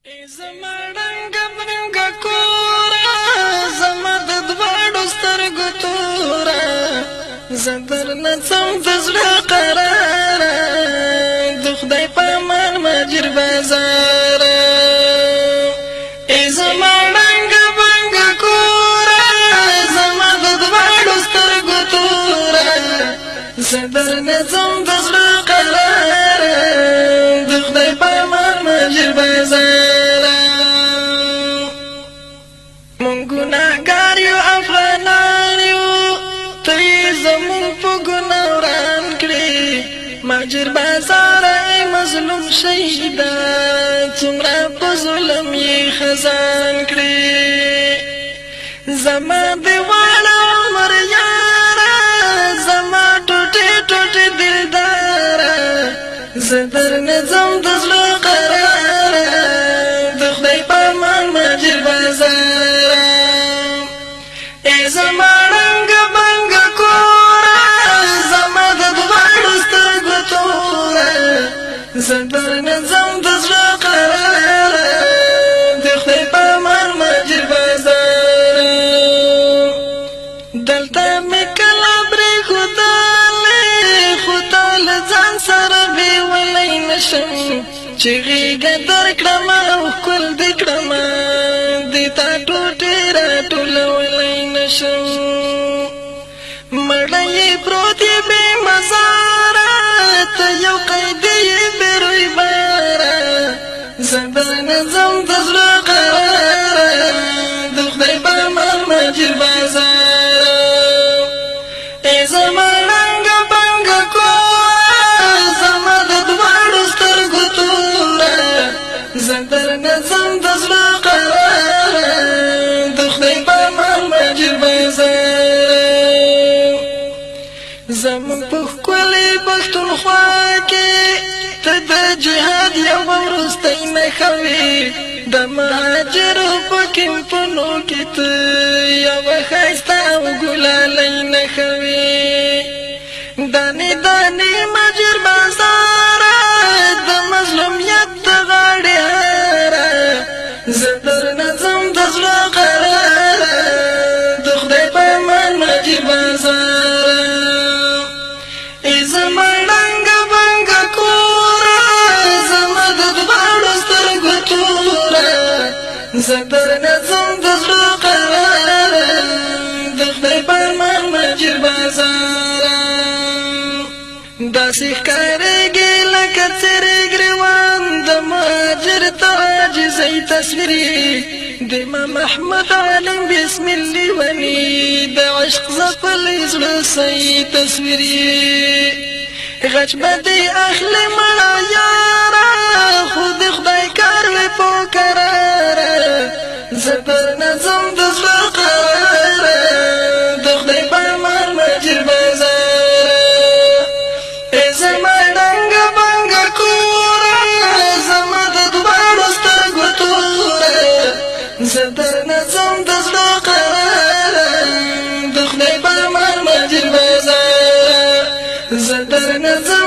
زما ړنګه بنګه کوره، زما د دواړو سترګو توره، زه درنه ځم د زړه قراره، د خدای په امان مهاجر بازاره. ای زما ړنګه بنګه کوره، زما د دواړو سترګو توره، زه درنه ځم د زړه قراره، د خدای په امان مهاجر بازاره. مونږ ګناهګار یو، افغانان یو، ته یې زمونږ په ګناه وران کړې. مهاجر بازاره، ای مظلوم شهیده، څومره په ظلم یې خزان کړې. زما د واړه عمر یاره، زما ټوټې ټوټې دلداره، زه درنه ځم د زړه قراره، د خدای په امان مهاجر بازاره. ای زما ړنګه بنګه کوره، زما د دواړو سترګو توره، زه درنه ځم د زړه قراره، د خدای په امان مهاجر بازاره. دلته مې کله پرېښودلې، خو تا له ځان سره بیولی نشم. چې غېږه درکړم او ښکل دې کړم، د تا ټوټې راټولولی نشم. مړی یې پروت یې بې مزاره، ته یو قیدي یې بې رویباره، زه درنه ځم د زړه قراره، د خدای په امان مهاجر بازاره. ای زما ړنګه بنګه کوره، زما د دواړو سترګو توره، زه درنه ځم د زړه قراره، د خدای په امان مهاجر بازاره. زموږ په ښکلې پښتونخوا کې ته د جهاد یوه وروستۍ نښه وې. د مهاجرو په کمپونو کې ته یوه ښایسته او ګلالۍ نښه وې. دانې دانې مهاجر بازاره، د مظلومیت د غاړې هاره، زه درنه ځم د زړه قراره، د خدای په امان مهاجر بازاره. ای زما ړنګه بنګه کوره، زما د دواړو سترګو توره، زه درنه ځم د زړه قراره، د خدای په امان مهاجر بازاره. داسې ښکارېږي لکه څیرې ګریوان، د مهاجر ته عاجزۍ تصویري. د امام احمد عالم بسم لیوني، د عشق ځپلې زړه صحیح تصویري. غچ به دې اخلي مړه یاره، خو د خدای کار وي په کراره، زه درنه ځم د زړه قراره، د خدای په امان مهاجر بازاره. ای زما ړنګه بنګه کوره، زما د دواړو سترګو توره، زه درنه ځم د زړه قراره، د خدای په امان مهاجر بازاره. زه درنه ځم.